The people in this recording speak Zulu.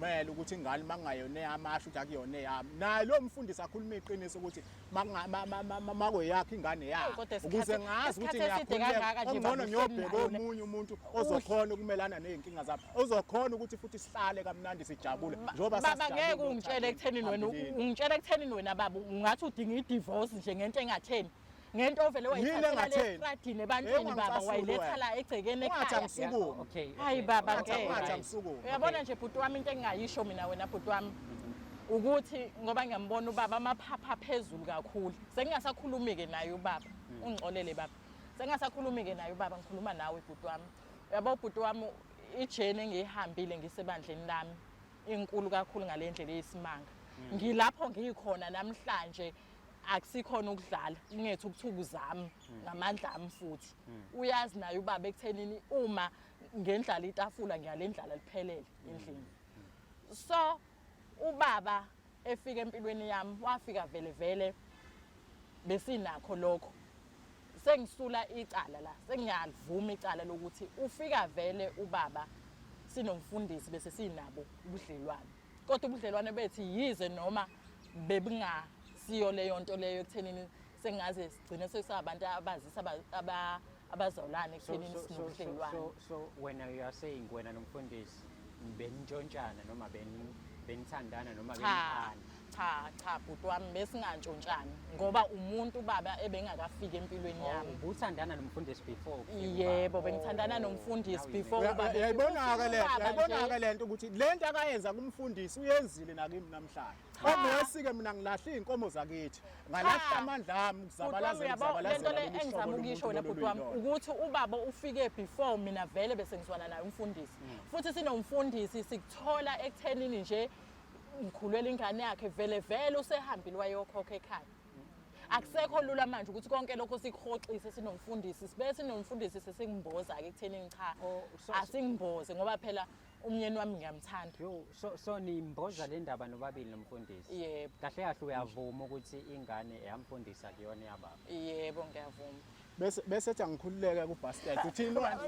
Angivumele ukuthi ingane makungayona eyami asho ukuthi akuyona eyami. Naye lo mfundisi akhuluma iqiniso ukuthi makweyakho ingane yakhe, Kodwa ukuze ngazi ukuthi isikhathi eside kangaka ngiyakhululeka. nje, Okungcono baba, ngiyobheka uhleli nayo. omunye umuntu ozokhona ukumelana ney'nkinga zami, ozokhona ukuthi futhi sihlale kamnandi, sijabule njengoba Baba, sasijabule ngeke ungitshele ekuthenini wena, phambilini. ungitshele ekuthenini wena baba, ungathi udinga i-divorce nje ngento engatheni, ngento ovele Yini wayithathela le engatheni? estradini ebantwini baba, Ungangicasulwa wayiletha wena. la egcekeni Ungathi ekhaya. angisukume. Okay. Hayi baba, Ungathi ngeke. ungathi angisukume. Uyabona nje bhuti wami, into engingayisho mina wena bhuti wami ukuthi ngoba ngiyambona ubaba amaphapha phezulu kakhulu, sengingasakhulumi-ke naye ubaba. Ungixolele baba, sengingasakhulumi-ke naye ubaba, ngikhuluma nawe bhuti wami. Uyabo bhuti wami, i-journey engiyihambile ngisebandleni lami inkulu kakhulu ngale ndlela eyisimanga. Ngilapho ngikhona namhlanje akusikhona ukudlala, kungethu ukuthuku zami ngamandla ami futhi. Uyazi naye ubaba ekuthenini uma ngendlala itafula ngiyalendlala liphelele endlini. So ubaba efika empilweni yami, wafika vele vele besinakho lokho. Sengisula icala la, sengiyalivuma icala lokuthi ufika vele ubaba sinomfundisi, bese sinabo ubudlelwane, kodwa ubudlelwane bethu yize noma bebungasiyo leyo nto leyo ekuthenini sengaze sigcine sesabantu abazisa abazalwane ekuthenini sinobudlelwane. So wena, you are saying wena nomfundisi benintshontshana noma benithandana noma Cha. beniphana? Cha, cha bhuti wami, besingantshontshani ngoba umuntu ubaba ebengakafiki empilweni yami. Ubuthandana nomfundisi before kufika Yebo, ubaba? bengithandana Oh, nomfundisi now you before make- ubaba. Uyayibona-ke le Ufika ubaba uyayibona-ke nje. le nto ukuthi le nto akayenza kumfundisi uyenzile nakimi namhlanje. Obese-ke mina ngilahla iy'nkomo zakithi, ngalahla Cha. amandla ami Bhuti wami, ukuzabalazela uyabo le nto ukuzabalazela le lolu hlobo engizama ukuyisho lomuntu wena lolu bhuti wami luyilona. ukuthi ubaba ufike before mina, vele bese ngizwana naye umfundisi, futhi sinomfundisi sikuthola ekuthenini nje ngikhulwela ingane yakhe, vele vele usehambile wayokhokha ekhaya. Akusekho lula manje ukuthi konke lokho sikuhoxise sinomfundisi, sibe sinomfundisi sesingimboza-ke ekuthenini cha, Oh, asingimboze ngoba phela umyeni wami ngiyamthanda. Yo, so nimboza le ndaba nobabili nomfundisi? Yebo. Kahle kahle uyavuma ukuthi ingane eyamfundisa kuyona yababa? Yebo, ngiyavuma. Bese ethi angikhululeke kubastard, uthini wena?